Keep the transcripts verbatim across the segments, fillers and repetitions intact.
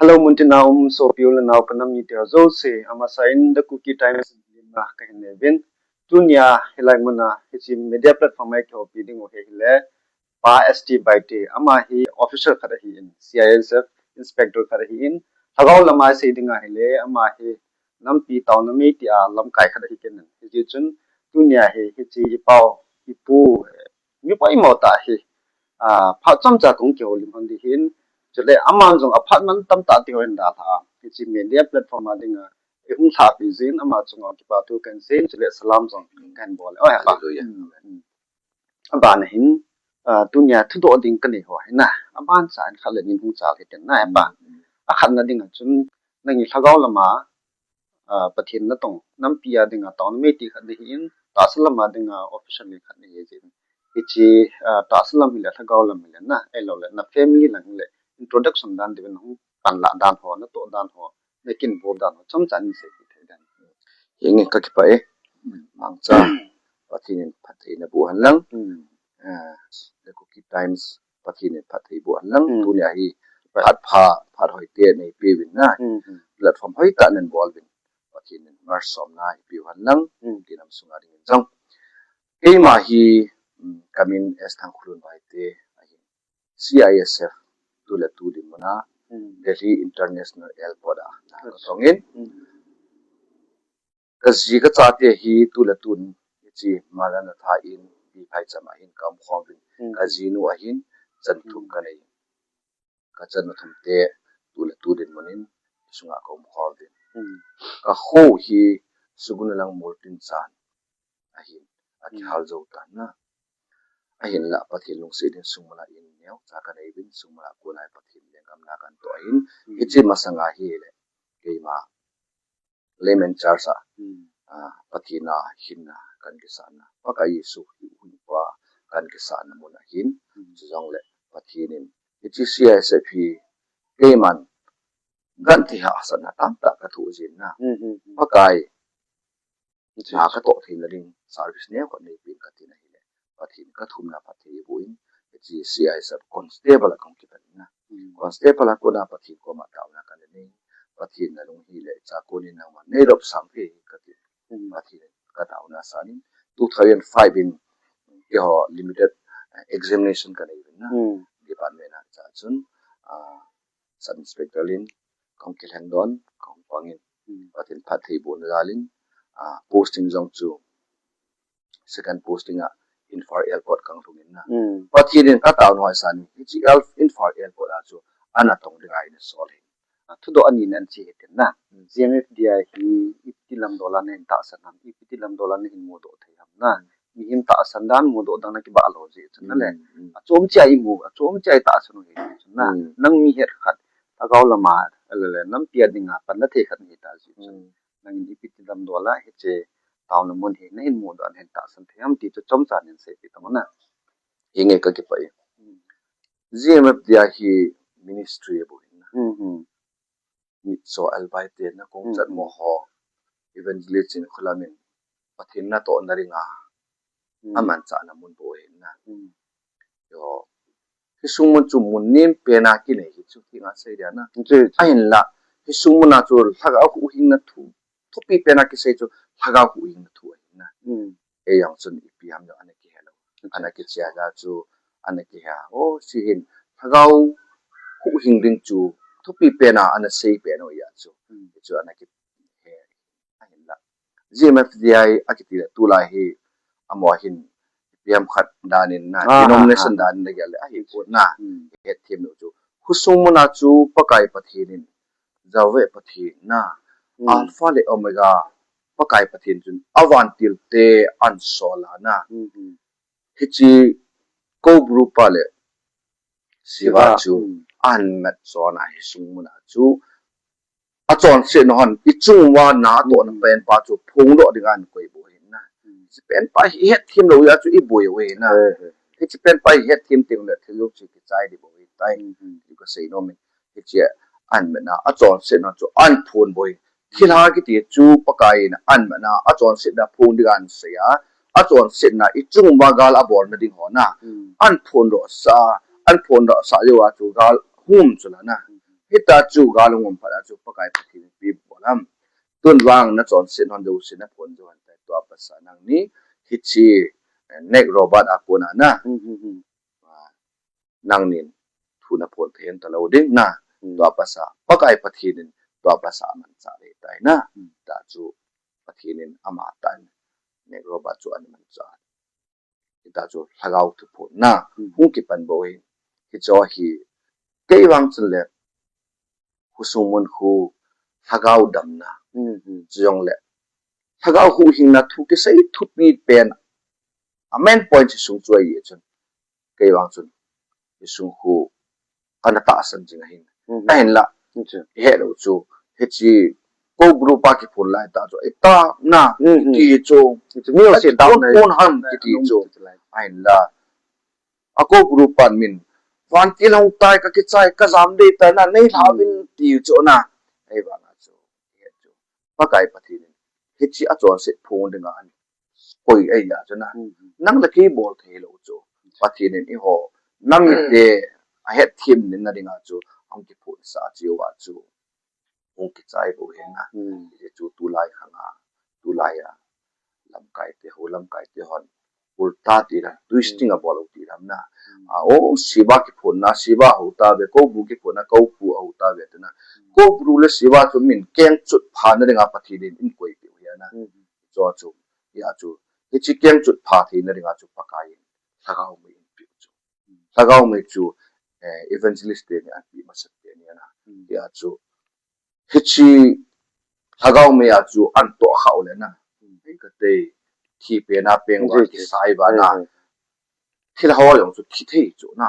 Hello, muntina um sopi u le nao kanam mite ho jouse, amasa in The Kuki Times limna kahin nei uvin. Tunia hilai muna hiche media platform a kihoupi ding u hi hile Pa S T Baite, ama hi officer khat ahin, C I S F inspector khat ahin, lhagao lama sei dinga hile ama hi nampi taona mei tia lamkai khat ahi kit in. Hijeh chun tunia hi hiche i pau, i pu, mi poimo tah hi, ah, phat chomcha kahung kihoulim hon ding ahin, chule aman jong aphat mantam tah ti ho hin dalha a, hiche media platform a dinga eihung lhahpi jeh in ama chunga kipa thu kahin sei in, chule salam jong kahin bol e. Oi, hepa. Hallelujah. Hmm, hmm. Abana hin, ah, tunia thudoh ding kanei ho hi na, aban sa in khat le ni hung chal hiten na, hepa. Hmm. Akhatna dinga chun, nangin lhagao lama, ah, Pathen natong, nampi a dinga taona mei ti khat nahin, tahsa lama dinga official khat nahi jeh in. Hiche, ah, tahsa lam hile lhagao lam hile na, ahilou le na family lang hile introduction dan diuvin hung panla dan ho, natoh dan ho, nakin bol dan ho, chomcha nei seipeh thei dem? Henge, kakipah e. Mangcha, Pathen in phatthei naboh hen lang. Hmm. Ah, The Kuki Times, Pathen in phatthei boh hen lang. Hmm. Tunia hi phat pha, phat hoite neipeuvin na. Hmm, hmm. Platform hoitah nanbol uvin, Pathen in malsomna eipeu hen lang. Hmm. Kuki nam sunga dingin jong. Keima hi, mm, kamin S Thangkhulun Baite ahi. C I S F tu le tu dinmun a, hmm, Delhi International Airport a, hmm, katong in. Hmm. Kaji kachate hi tu le tun hiche Maranatha in, Biphaicham a hin kaum khom uvin. Hmm. Kajinu a hin chan thum, hmm, kanei. Kachan thum te tu le tu dinmun in sunga kaum khom uvin. Hmm. Kakho hi Sugunulang Moltinchan ahin, akihal jou tan na. Ahinlah Pathen lungset in sung muna in neocha kanei uvin, sung muna kona Pathen lenggam na kahin toh ahin. Hmm. Hiche masanga hile keima layman church a, hmm, ah, Pathen a hinna kahin kisahna, Pakai Jesu hi huhhingpa kahin kisahna mun ahin. Hmm. Chujongle Pathen in hiche C I S F hi keiman genthei hahsatna tamtah kathoh jin na. Hmm, hmm, hmm. Pakai na katoh theina ding service neokhat neipeh in katin ahile, Pathen kathumna phatthei eiboh in, hiche C I S F constable a kahung kipan na. Hmm. Constable a kona Pathen koma taona kanei in, Pathen nalung hile, cha konin nangman neidop sang thei kati. Hmm. Pathen kataona sangin, two thousand five in keiho limited, eh, examination kanei uvin na. Hmm. Department a cha chun, ah, Sub Inspector in kahung kilhengdon, kahung pangin. Hmm. Pathen phattheibohna jalin, ah, posting jong chu second posting a Imphal Airport kahung lhung in na. Hmm. Pathen in kataona sangin, hiche Imphal Airport a chu ana tong dinga eina sol ahi. Ah, thudoh anina ahin che hiten na. G M F D I hi ipi ti lamdol a nahin tahsan ham, ipi ti lamdol a nahin mudoh thei ham na. Mihem tahsan dan mudoh dan a kibah lou jeh chun na le. Hmm, hmm. Achom cheh a imu, achom cheh a itahsan u ahi jeh chun na. Hmm. Nang mi het khat, lhagao lama, le, le, nampi a dinga panla thei khat nahi ta jeh chun. Hmm. Nangin ipi ti lamdol a hiche taona mun hi nahin mudoh a nahin tahsan thei ham ti chu chomcha nei seipeh tang na. Henge, kakipah e. Hmm. G M F D I hi ministry bou ahin na. Hmm, hmm. Mitcho L. Baite na kong, hmm, chat mo ho, Evangelist Chinkholam in Pathen natohna dinga, hmm, amanchahna mun bou ahin na. Hmm. Yo. Hi sung mun chu mun nem pen a kinei hi chu ti ngasei dia na. Ji, ji. Ahinlah, hi sung mun a chu lhagao huhhingna thu, thupi pen a kisei chu lhagao huhhingna thu ahin na. Hmm. Eijong chun ipi ham jong ana kihe lou. Ji. Ana kichia ja chu, ana kihe. O, hiche hin lhagao huhhing ding chu thupi pen a ana sei pen u ahi chu. Hmm. Chu ana ki Ahinlah, G M F D I akiti le tulai hi amaho hin ipi ham khat dan in na, ah, denomination, ah, ah, dan in na gel le ahi pon na. Hmm. Hethem lou chu, khosung mun a chu Pakai Pathen in, Jahwe Pathen na, hmm, Alpha le Omega, Pakai Pathen chun avantil te ahin sol a na. Hmm, hmm. Hiche Cobra pa le Shiva, Shiva chu, hmm, ahin mat chon a, hi sung mun a chu achonsetna hon, ichung uva na atohna, hmm, pen pa chu phongdoh dinga ahin koi bou ahin na. Hmm. Hiche pen pa hi ihetthem lou jeh a chu iboi u ahin na. Eh, eh. Hiche pen pa hi ihetthem teng le thil jouse kichai ding bou ahitai. Hmm, hmm. Ti kasei nom in. Hiche ahin mat na, achonsetna chu ahin phon bou ahi. Thilha kiti chu Pakai in ahin mat na, achonsetna phong dinga ahin sei a, achonsetna ichung uva gal abolna ding ho na. Hmm. Ahin phondoh sah, ahin phondoh sah jeh uva chu gal hung um chu la na. Hmm. Hita chu gal hung um phat a chu Pakai Pathen in ipi bol ham. Tun vang nachonset hon jouse naphon jou hen tai, tua pasal nangni hiche, eh, Nat Roberts a kona na. Hmm, hmm, hmm. Ah, nangnin thu naphon thei talou ding na. Hmm. Tua pasal Pakai Pathen in tua pasal amanchah lheh tai na. Hmm. Hita chu Pathen in ama tah in Nat Roberts chu ana manchah. Hita chu lhagao thuphon na. Hmm. Hung kipan bou hi. Hiche hi kei vang chun le khosung mun khu lhagao damna. Hmm, hmm. Chujongle lhagao huhhingna thu kisei thupi pen a main point hi sung chu ahi chun. Kei vang chun hi sung khu kana tahsan jing ahin. Hmm. Ahinla, hmm, chu ihet lou chu, hiche core group a kiphon lai tah chu, ita na, hmm, hmm, kiti chu. Hichu mi ho se down na. Kon ham, eh, kiti chu. Ahinla, a core group pan min, vantil hung tai, ka kichai, ka jam dei tai na, nei lha vin, hmm, ti chu na. Ahivanga chu, hichu Pakai Pathen in hiche achonset phung dinga ahin koi ahi a chu na. Hmm. Nang le kei bol thei lou chu. Pathen in eiho nam mite ahetthem na dinga chu ahung kiphonsah cheh uva chu hung kichai bou ahi na. Hmm. Hiche chu tulai khang a, tulai a lamkai te, ho lamkai te hon ulta ti la, twisting, hmm, abol u ti lam na. Hmm. A, o, Sheba kiphonna, Sheba aho tave, Koubru kiphonna, Koubru aho tave, tina. Hmm. Koubru le Sheba chu min kengchot pha na dinga Pathen in eikoi peh u ahi na. Hmm. Chu chu, hia chu, hiche kengchot pha theina dinga chu Pakai in lhagao mei eipeh u chu. Hmm. Lhagao mei chu, eh, evangelist teni anpeh masat teni ahi na. Hmm. Hia chu, hiche lhagao mei a chu ahin toh khah u le na. Hmm. Hei kate, thi pena peng uva, hmm, kisai uva na. Hmm. Thilha ho jong chu thi thei chu na.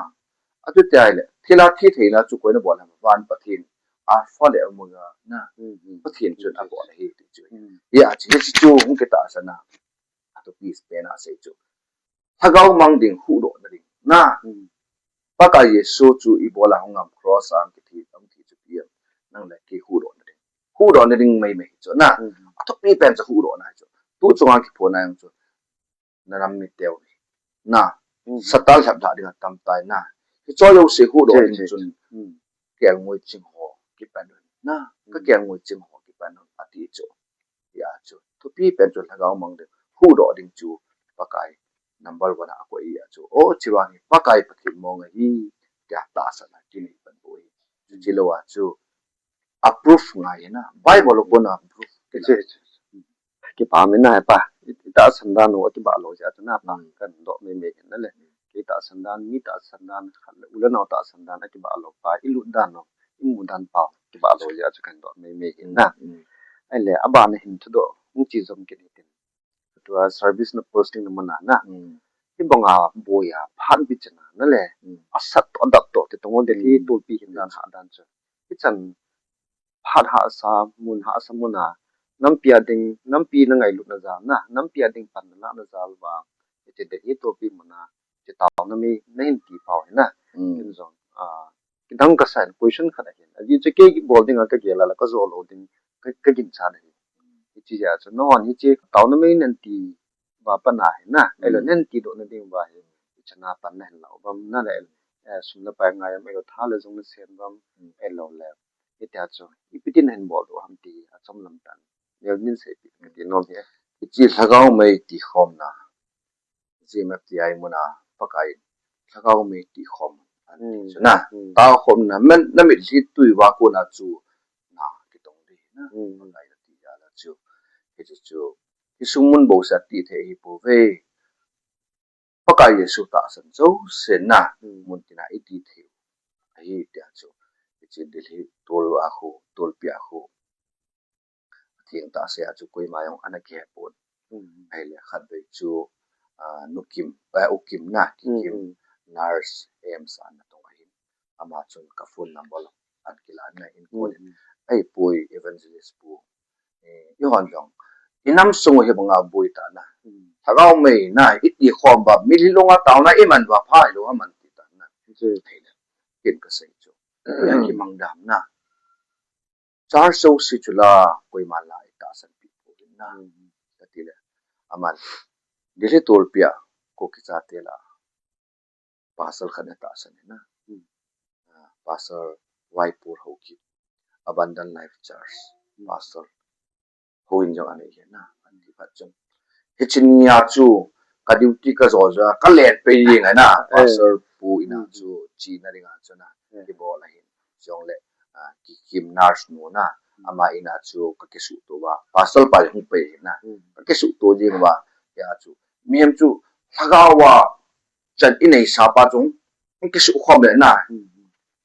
Atu tia ahile, thilha thi theina chu koiyin abol ham, van Pathen, Alpha le Omega na. Hmm, hmm. Pathen chun abol ahi ti chu. Hmm. Hia chu, hiche chu hung kitahsan a. Atu peace pen a sei chu. Lhagao mang ding, huhdohna ding. Na. Hmm. Pakai Jesu chu ibola hung ham, cross a hung kithi, hung thi chu ipi ham. Nang le kei huhdohna ding. Huhdohna ding maimai chu na. Hmm. Athupi pen chu huhdohna chu. Tu chunga kiphonna jong chu. Na nam miteu hi. Na. Hmm. Satan lhep lha ding atam tai na. Hiche jouse huhdoh ding chun. Hmm. Kelngoi ching ho kipan un. Na. Ka, hmm, kelngoi ching ho kipan un ati chu. Hia chu. Thupi pen chu lhagao mang ding. Huhdoh ding chu Pakai number one a akoi hia chu. O, hiche vang hi Pakai Pathen mong ahi. Tia tahsan a kinei pan bou ahi. Chu, hmm, chulou a chu. Approve ngai ahi na. Bible a kona approve. Hiche, hiche. Kipa min na he pa. I, itahsan dan u akibah lou jeh a chu na pa. Hmm. Kahin doh maimai ahi na le. Kei tahsan dan, mi tahsan dan, khat le u le nao tahsan dan akibah lou pa. Ilut dan u, imu dan pa u akibah lou jeh a chu kahin doh maimai ahi na. Hmm. Ahile, abana hin thudoh hung che jom kit hitin. Tua service na posting na mun a na. Hmm. Hibanga boi a phat bichan a na le. Hmm. Asat toh, adap toh, ti tong u Delhi, hmm, tolpi hin dan, ha dan chu. Hichan phat hahsa, mun hahsa mun a, nampi a ding, nampi na ngailutna jal na, nampi a ding pan na lahna jal uva, hiche Delhi tolpi mun a, hiche taona mei, nahin ti pau hi na. Hmm. Ken jong, ah, kidang kasa in, question khat ahin. Ajeh chu kei bol ding a kagel a la kajo lou ding, ka, kaginchat ahi. Hiche jeh a chu, nahon hiche taona mei nahin ti uva pat na hi na, ahilou, hmm, nahin tidoh na ding uva hi, ichan a pan nahin la u ham na le, eh, sum le pai ngai ham, ahilou, tha le jung nasen u ham, hmm, ahilou le. Hitia chu, ipi tin nahin bol doh ham ti, achom lam tah in. Neo nin seipeh kati nom hi. Hiche lhagao mei tikhomna. G M F T I mun a Pakai in lhagao mei tikhom. Hmm. Chu na. Hmm. Taokhomna. Man, na mitlhi tui uva kona chu. Na, kitong ding na. Hmm. Pakai in ati jal a chu. Hiche chu. Hi sung mun bou seh a ti thei hi pouve. Pakai Jesu tahsan jouse na, hmm, mun tina iti thei u ahi tia chu. Hiche Delhi tol a khu, tolpi a khu. Atheng tah seh a chu koima jong ana kihe pon. Hmm. Ahile khatvei chu, ah, Nu Kim, eh, U Kim na, Ki Kim, hmm, nurse, A M S a natong ahin. Ama chun ka phone number ahin kilah in, ahin call in. Hmm. Ahipoi, Evangelist Pu. Eh, eihon jong. Inam sung u hibanga boi ta na. Hmm. Lhagao mei na, itikhom uva, mitlhi lunga taona iman uva, pha ilou aman ti ta na. Ji. Thei na. Ken kasei chu. Hmm. Akimang dam na. Church jouse chu la, koima la itahsan pi pouvin na. Hmm. Kati le. Aman. Delhi tolpi a, Kuki chate la. Pastor khat na tahsan na. Hmm. Ah, Pastor Vaipur Haokip, Abundant Life Church, Pastor Houin jong anei hi na, anti phat chun. Hiche nia chu ka duty ka jo jo a, ka let pe jeng a na, Pastor pu ina chu chena dinga chu na, kibol ahin. Jongle, ah, Kikim nurse nu na, ama ina chu ka kisuto uva. Pastor pa jong hung pe ahin na, ka kisuto jeng uva. Hia chu, mihem chu, lhagao a, chan inei sa pa chu, kisukhom le na.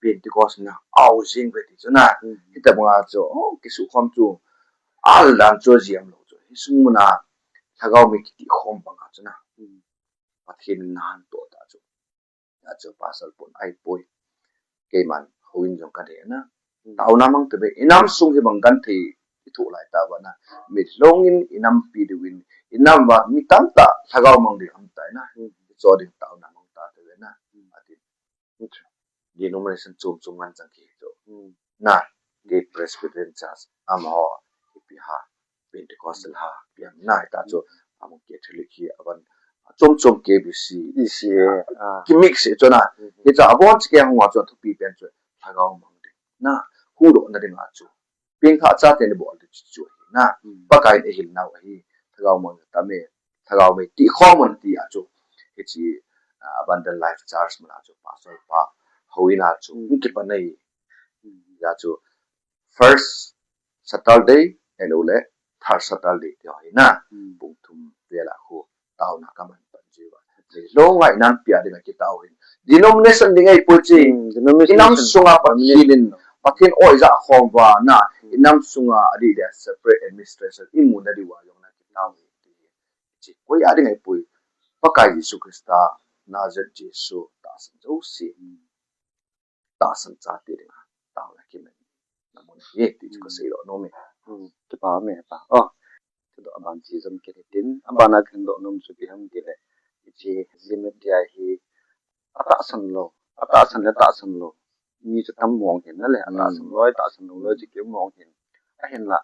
Pentecost na, au jing ve ti chu na. Hitabanga chu, oh, kisukhom chu, al dan chu jiam lo chu. Hi sung muna, lhagao mei kiti khom banga chu na. Pathen in nahin to ta chu. Hia chu Pastor pun ahipoi. Keiman houin jong ka dei na. Taona mang te be, inam sung hi bang genthei i thoh lai tauva na. Mitlhi in inampi diuvin, inam uva mi tamtah lhagao mang ding ham tai na. Cho ding taona mang ta te be na. Ati. Denomination chom chom ngan chang ki chu. Na, kei Presbyterian Church, amaho, ipi ham, Pentecostal ham, ipi ham, na, hita chu, amang Catholic hi, aban, chom chom K B C, E C A, ah. Ki mix e chu na. Hichu abon chikei hung a chu thupi pen chu, lhagao mang ding. Na, huhdohna dinga chu. Pengthah chate ni bol ding chu chu hi na. Pakai in eihil nau ahi. Lhagao mang ta me. Lhagao mei ti khom un ti a chu. Hiche, ah, Abundant Life Church muna chu Pastor pa houin a chu. Kipa nei. Hia chu first Saturday, ahilou le third Saturday ti ho hi na. Pung thum vel a khu taona ka man pan ji uva. Lhagao mei inampi a dinga kitao hin. Denomination ding ahipoi chi. Inam sunga Pathen in, Pathen oi ja khom uva na. Inam sunga adih dia separate administration imu na diuva jong na kitao hin. Chi koi a ding ahipoi. Pakai Jesu Christa, Nazareth Jesu, tahsan jouse. Tahsan chate dinga taona kiman na mun ahi ti chu ka seidoh nom e. Kipa me pa. Oh. Thudoh aban chi jong kit hitin, aban a kahin doh nom chu ipi ham tile, hiche Z M F D I hi atahsan lou, atahsan le tahsan lou mi chu tam mong hin na le, atahsan lou, atahsan lou lou chu ki mong hin. Ahinla,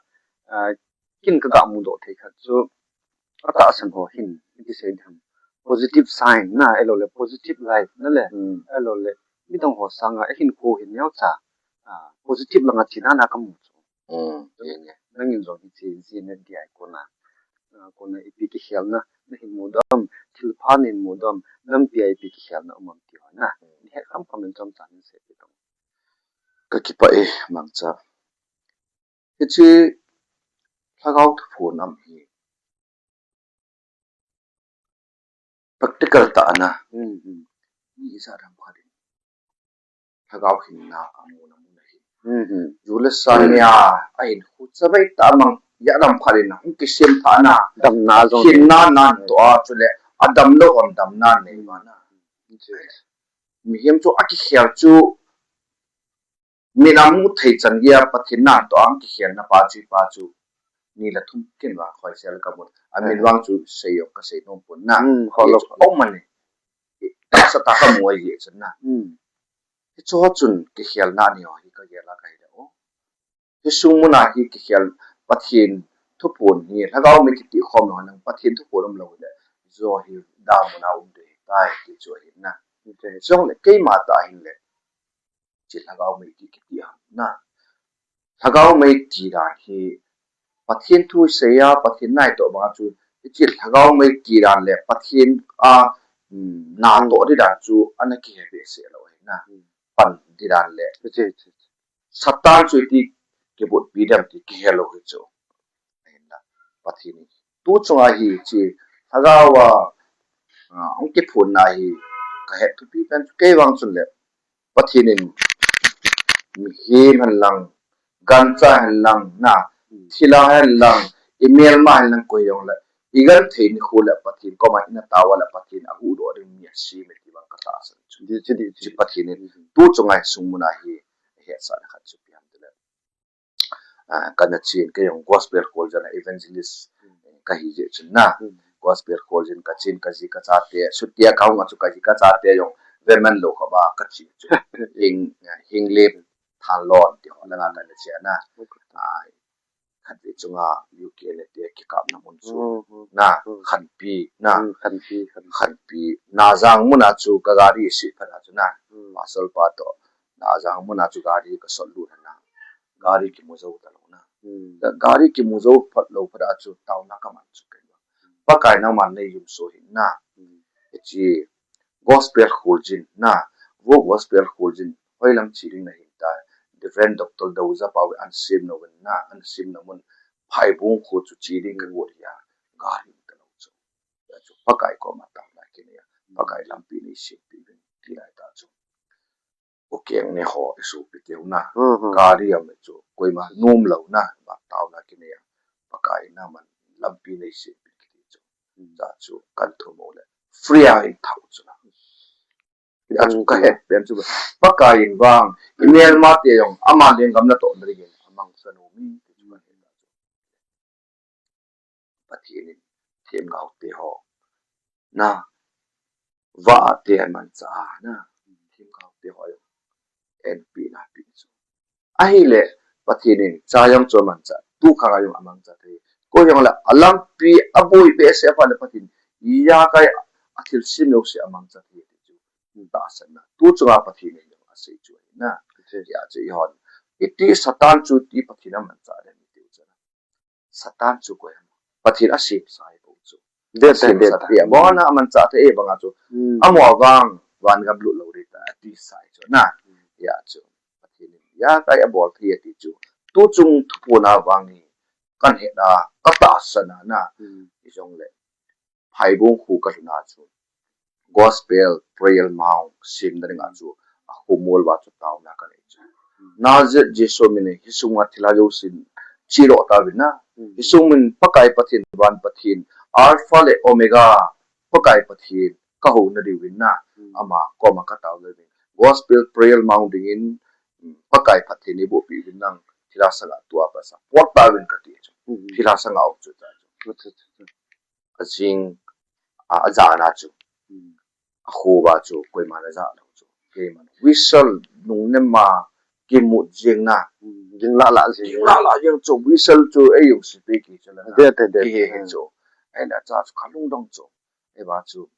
ah, kin ka ga mudoh thei khat chu, atahsan ho hin, iti sei ding ham, positive sign na, ahilou le positive life na le, ahilou le midang ho sanga ahinkho hin neocha, ah, positive langa chena na ka mu chu. Nangin jong hiche Z M F D I a kona, ah, kona ipi kikhelna nahin mu dem, thilpha nahin mu dem, nampi a ipi kikhelna um am ti ho na. Nahet khamkham in chomcha nahin seipeh tang. Ka kipah e, mangcha. Hiche lhagao thuphon um hi practical tah a na. Mi ijat ham khat in lhagao hinna amu na mun ahi. Ju le sa nia ahin khu chavai tah a mang, ijat ham khat in hung kisem tha na. Damna jong hinna nan toh a, chule adam lou ham damna nei ma na. Mihem chu akikhel chu Min amu thei chan geiya Pathen nan toh a kikhelna pa chu, pa chu ni le thum kin vang khoisel ka mun. Amin vang chu sei jong ka sei nom pon na. Hmm, kholo. Chu aum ani. Tahsa tah ka mu ahi chan na. Hmm. Hichu chun kikhelna ni ho hi ka gel a ka hi le o. Hi sung mun a hi kikhel Pathen thuphon hi, lhagao mei kiti khom lou nang Pathen thuphon um lou le. Jo hi damun a um ding tai ti chu ahi na. Jong le keima tah hin le. Chi lhagao mei ti kiti ham na. Lhagao mei ti dan hi Pathen thu isei a, Pathen natoh banga chu, chi lhagao mei ti dan le Pathen a, mm, natoh di dan chu ana kihe behseh lou ahi na. Pan di dan le. Satan chu iti kibotpi dem ti kihe lou hi chu. Ahin la, Pathen in tu chunga hi chi lhagao a, ah, hung kiphonna hi ka het thupi pen chu kei vang chun le Pathen in mihem hen lang, gancha hen lang, na, thila hen lang, imelma hen lang koi jong le, igenthei nikho le Pathen koma ina tao le Pathen ahuhdoh ding mi asem e ti vang ka tahsan chu. Di chu, di chu. Chi Pathen in tu chunga hi sung mun a hi hetsahna khat chu ipi ham ti le. Ah, kana chen, kei jong gospel kholjin a evangelist, eh, kahi jeh chun na. Gospel kholjin kachen, kaji kachate, sutia kahung a chu kaji kachate jong, veman lou kha ba kachen chu. Hing, eh, hing lem than lon ti ho langa kana chen na. Ah, khatvei chunga U K le te kikapna mun chu. Na, Khanpi, na. Khanpi, Khanpi. Khanpi. Najang mun a chu ka gari si phat a chu na. Pastor pa toh. Na jang mun a chu gari ka sot lut na. Gari kimu jou ta lou na. Hmm. Gari kimu jou phat lou phat a chu taona ka man chu kei. Pakai nangman nei yum so hin na. Hmm. Hichi gospel khul jin na. Vo gospel khul jin. Hoi lam chi ding na hin ta. Reverend Doctor Doza Pau an sim no na. An sim na mun. Phaibung khu chu chi ding ka got ya. Gari ta lou chu. Chu Pakai koma taona kinei a. Pakai lampi nei sim pi vin. Ti lai ta chu. U keng ne ho i supi teu na. Hmm, hmm. Gari a me chu koima nom lou na, ba taona kinei a. Pakai nangman lampi nei sim pi kiti chu. Hmm. Ja chu kan thu mo le. Free a i thau chu na. Ja chu ka het pen chu. Pakai in vang, i melma te jong, ama lenggam na to na ri gen, amang sa no mi, ti chu ka het na chu. Pathen in themgao te ho na, va te aman cha na, themgao te ho en pi na pi chu. Ahile Pathen in cha jong chu aman cha, tu khang a jong amang cha thei. Ko jong la alampi aboi behseh a le Pathen, ya kai a thil sim lou se amang cha thei ti chu. Ta san na. Tu chunga Pathen in jong asei chu na. Thei. Ya chu i hon. Iti Satan chu ti Pathen aman cha le mi ti chu na. Satan chu koi ham? Pathen a semsa hi bou chu. Dei, a semsa dei, dei. Abona aman cha thei e banga chu. Hmm. Amo vang van gam lut lou dei ta, ati sai chu na. Hmm. Ya chu. Pathen in ya kai abol thei ati chu. Tu chung thuphon a vang hi kan het a, ka tahsan a na. Hmm. I jong le. Phaibung khu ka lhun a chu. Gospel Prayer Mount sim na ding a chu a khu mol va chu taona ka nei chu. Nazareth Jesu min in hi sunga thil a jousen chi lo ta vin na. Hmm. Hi sung min Pakai Pathen, van Pathen, Alpha le Omega, Pakai Pathen, ka ho na diu vin na. Hmm. Ama koma ka tao na vin. Gospel Prayer Mount ding in, hmm, Pakai Pathen in boh pi vin nang thil a sanga tua pa sa. Pot ta vin ka ti chu. Hmm. Thil a sanga um chu ta chu. Chu, chu, chu, chu. A jing, a, a jana chu. Hmm. A khu va chu, koima na ja lou chu. Keiman. Whistle nung nem ma, kimut jing na. Hmm. Ging la la jing. Ging la la jing chu, whistle chu, ei u si pe ki chu la na. Dei, dei, dei. Ki he he chu. Ei na cha chu, ka lungdong chu. Ei va chu.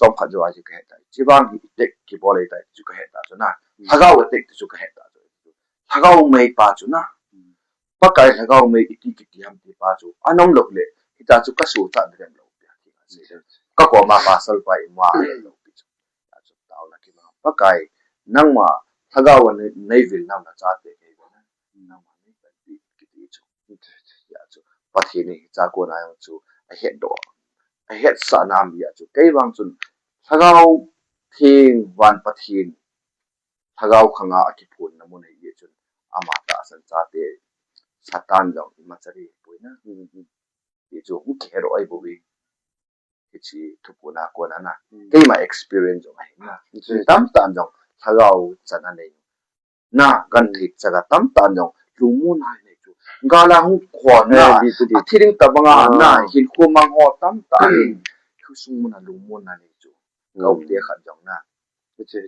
Chom khat jo a chu ka he ta. Chi vang hi tek ki bol ei ta, chu ka he ta chu na. Hmm. Lhagao tek chu ka he ta chu. Lhagao mei pa chu na. Hmm. Pakai lhagao mei iti kiti ham ti pa chu. Anom lou le. Hita chu ka su cha dem lou. Ka koma pasal pa i ma lou pi chu. Ya chu taona ki ma. Pakai nangma lhagao nei, nei vil nam na cha te ke na. Nangma nei pa ti kiti chu. Ya chu. Pathen in cha ko na yang chu. A het do. A het sa nam ya chu. Kei vang chun lhagao theng van Pathen. Lhagao khanga a kiphun na mun hi chun ama tahsan cha te Satan jong ima chari pui na. Hmm, hmm. Ti chu hung kihe ro ai bo vi. Hichi thuphon a kona na. Hmm. Keima experience jong ahi na. Hmm. Tam tan jong lhagao chan a nei. Na kan thei chaga tam tan jong lungmon a nei chu. Gala hung khon na. Eh, di, di, di. A thiring ta banga na hin khu mang ho tam tan. Khu sung mun a lungmon a nei chu. Ka um te khat jong na.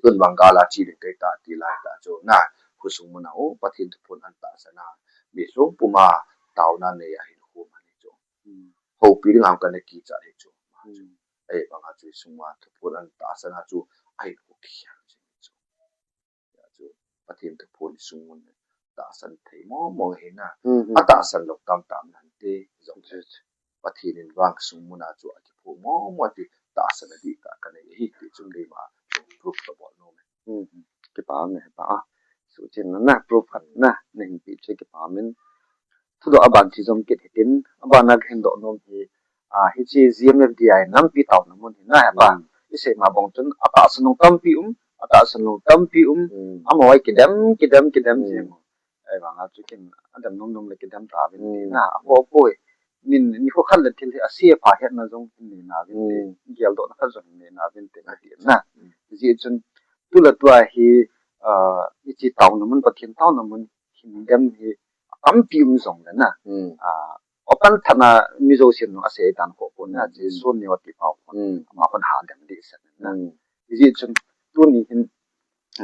Tun bang gala chi ding kei ta ti lai ta chu na. Khu sung mun a o Pathen thuphon an tahsan a. Mi lhum puma taona nei a hin khu man hi chu. Hmm. Ho pi ding am kan ki cha hi chu. Hmm. Ei banga chu sung ma thuphon an tahsan a chu. Ai khu ki chu. Ya chu Pathen thuphon sung mun tahsan thei mo mo hi na. Hmm, hmm. A tahsan lou tam tam nan te jong chu. Pathen in vang sung mun a chu a kiphong mo mo ti tahsan a di ta ka nei hi ti chu keima proof ka bol nom e. Hmm, hmm. Kipa me pa a. Su chin na proof kan na. Nei pi chu kipa min. Thudoh a ban chi jom kit hitin, a ban a ka hin doh nom hi, a, hichi G M F D I nampi taona mun hi na he pa. Hmm. I sei ma bang chun, a tahsan lou tampi um, a tahsan lou tampi um, hmm, amaho a kidem, kidem, kidem, hmm, jeng. Ahivang a chu kin, a dem nom nom le kidem ta vin, hmm, na, a ho poi. Min, ni ho khat le thil hi, a se pha hetna jong hin nei na vin te, hmm, geldohna khat jong hin nei na vin te, na ti na. Hmm. Hijeh chun, tu le tua hi, a, hichi taona mun, Pathen taona mun, hin dem hi, a tampi um jong le na. Hmm. A, open thana mi jousen jong a sei dan kho pon na, hmm, Jesu neo ti pau pon. Hmm. Ama kon ha dem di sen na. Hmm. Hijeh chun tuni hin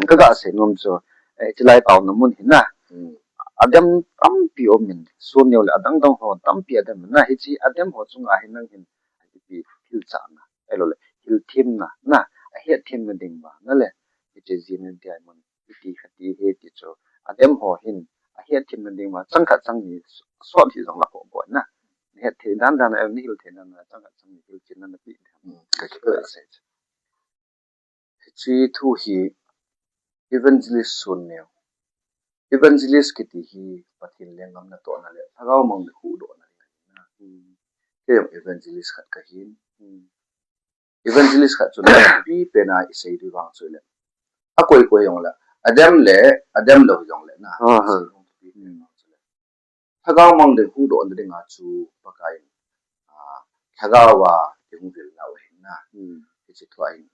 ka ga sei nom chu, eh, chilai taona mun hin na. Hmm. A dem tampi um in, Jesu neo le adang dang ho tampi a dem na. Hichi a dem ho chunga hin nang hin, ipi thil chahna, ahilou le, thil themna, na, a hetthem na ding ba, na le, hichi G M F D I mun. iti khat ti hi ti chu. Adem ho hin, ahet thim na ding ma, chang khat chang ni sot hi jong la ko bo na. Ahet thei dan dan, a ni hil thei dan dan, chang khat chang ni hil chin na na pi. Hmm, ka ki ka se. Hiche thu hi evangelist sun neo. Evangelist kiti hi Pathen lenggam natohna le Lhagao mang le huhdohna ding ahi na. Hmm. Kei jong evangelist khat kahin. Hmm. Evangelist khat chun thupi pen a isei ding vang chu le. Akoi koi jong le. Adem le, adem lou jong le na. Aha. Isei ding thupi pen vang chu le. Lhagao mang ding huhdohna dinga chu Pakai in, ah, Lhagao a ihung vil nau ahi na. Hmm. Hiche thu ahin.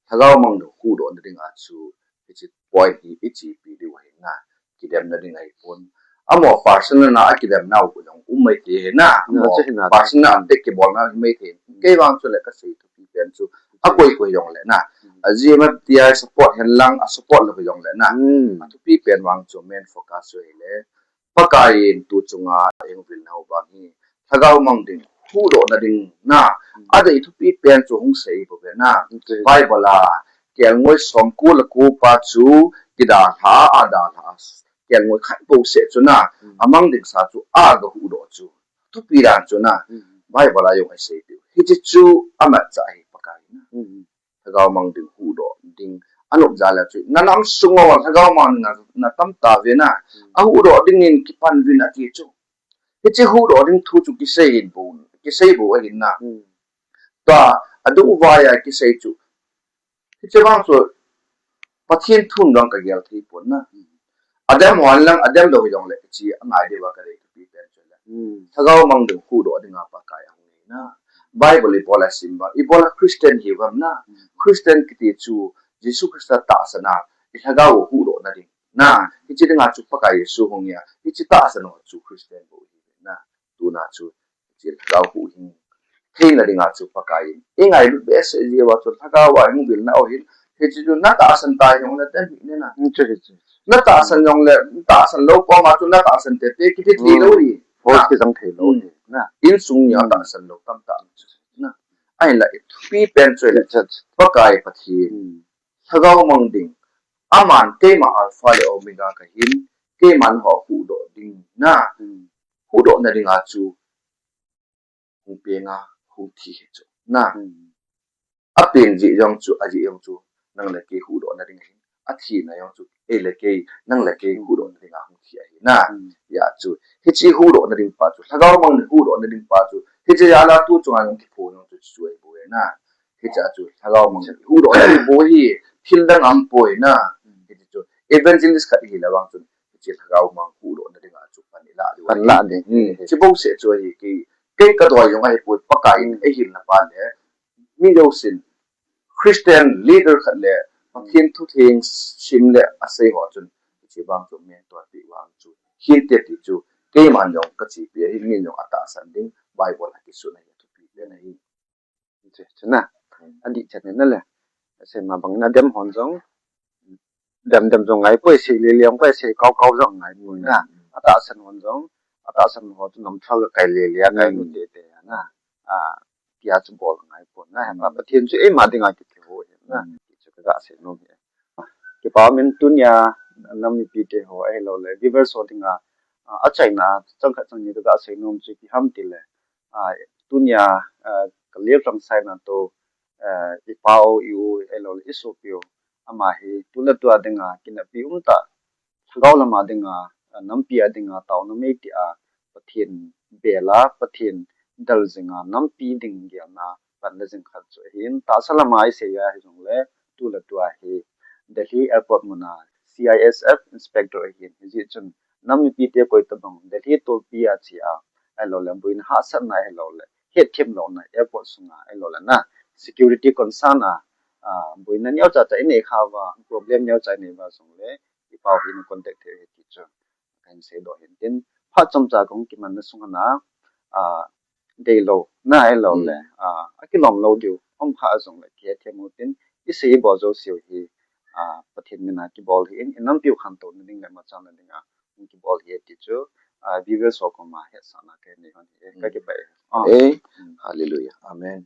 Lhagao mang ding huhdohna dinga chu hiche point hi ichepi diu ahi na. Kidemna ding ahi pon. Amaho personal a akidemnau jong um mai thei ahi na. Na, amaho chu hi na. Personal a te kibolna hi mai thei. Hmm. Kei vang chu le kasei thupi pen chu. Akoi koi jong le na. Hmm. A G M F T I support hen lang, a support lou jong le na. Hmm. Athupi pen vang chu main focus chu hi le. Pakai in tu chunga eihung vilnau vang hi Lhagao mang ding, huhdohna ding na, adei thupi pen chu hung sei bou ve na. Okay. Bible a kelngoi somko le ko pa chu kidalha, adalha, kelngoi khat bou seh chu na, amang ding sa chu aga huhdoh chu. Thupi dan chu na, Bible a jong asei diu. Hiche chu amatchah ahi Pakai na. Lhagao mang ding huhdoh ding. Anop jal a chu. Na nam sung uva Lhagao mang na, na tam ta ve na. Ahuhdoh ding in kipan vin ati chu. Hiche huhdoh ding thu chu kisei hin bou, kisei bou ahin na. Hmm. Tua, adung vai a kisei chu. Hiche vang chu Pathen thun vang kagel thei pon na. Adem hon lang, adem lou jong le, hiche angai diu va kadei thupi pen chu le. Hmm. Lhagao mang ding huhdoh dinga Pakai ahung nei na. Bible ibol a sim vang, ibol a Christian hi vang na. Hmm. Christian kiti chu Jesu Christa tahsan a, i Lhagao huhdohna ding. Na, hiche dinga chu Pakai Jesu hung a, hiche tahsan ho chu Christian bou hi na. Tuna chu, hiche Lhagao huhhing theina dinga chu Pakai in. I ngailut behseh jeh uva chu Lhagao a hung vilnau hin. Hiche chu na tahsan ta jong le ten hi ne na. Hmm, chu, chu, chu. Na tahsan jong le, na tahsan lou koma chu na tahsan tete kiti thei lou hi. Force kisang thei lou hi. Na. Insung nia tahsan lou tamtah chu. Na. Ahinla i thupi pen chu le. Chu, chu. Pakai Pathen. Hmm. Lhagao mang ding. Aman keima Alpha le Omega kahin, keiman ho huhdoh ding na. Hmm. Huhdohna dinga chu hung peng a, hung thi hi chu na. Hmm. Apeng jeh jong chu, ajeh jong chu, nang le kei huhdohna ding ahin. Athina jong chu, ei le kei, nang le kei huhdohna dinga hung thi ahi na. Hmm. Hijeh chun, hiche huhdohna ding pa chu, Lhagao mang le huhdohna ding pa chu, hiche jal a tu chunga jong kipho jong chu, chu ahi bou ve na. Hiche a chu Lhagao mang huhdoh hi bou hi thil dang aum poi na. Hiche chu evangelist khat ihi le vang chun hiche Lhagao mang huhdohna dinga chu pan ilah diu ahi. Pan lah ding. Hmm. Hiche bou seh chu ahi kei, kei kadei jong ahi poi Pakai in eihilna pa le. Mi jousen Christian leader khat le Pathen thu theng sim le asei ho chun hiche vang chu mentor pi vang chu. Hinte ti chu keiman jong kachepi ahi, min jong atahsan ding Bible a kisun ahi thupi pen ahi. Chu, chu na. Adih chet na le. Asei ma bang na dem hon jong. Dem dem jong ngai poi, sei le le jong poi, sei kau kau jong ngai poi na. Atahsan hon jong. Atahsan ho chu nam thal kai le le kai mu te te na. A, tia chu bol ngai poi na. Hema Pathen chu eima dinga kiti ho hi na. Chu kaga sei nom hi. Kipa min tunia nam mipi te ho ahilou le. Viewers ho dinga, a, achaina chang khat chang ni kaga sei nom chu ipi ham ti le. A, tunia, a, ka liar tang sai na to, a, i pa u, i u, ahilou le, i sopi u. Ama hi, tu le tua dinga, kineppi um tah, Lhagao lama dinga, a, nampi a dinga, taona mei tia, Pathen bel a, Pathen del jinga, nampi ding gelna, pan le jing khat chu ahin, tahsa lama i sei a, hi jong le, tu le tua hi, Delhi airport muna, C I S F inspector ahin, hijeh chun, nam mipi te koi tabang, Delhi tolpi a che a, ahilou le, boina hahsatna ahilou le, hetthem louna, airport sunga, ahilou le na, security concern a, a, boina neocha cha inei kha uva, problem neocha inei uva jong le, i pa u hin contact thei u ahi ti chu, kahin seidoh hin tin, phat chomcha kahung kimanna sunga na, a, deilou, na ahilou le, a, akilom lou diu, um kha jong le, kihetthem u tin, i sei i bol jouse u hi, a, Pathen mina kibol hi in, i nampi u khantouna ding le machalna dinga, kibol hi ti chu, a, viewers ho koma hetsahna kahin nei hon hi, kakipah e. A. E, hallelujah. Amen.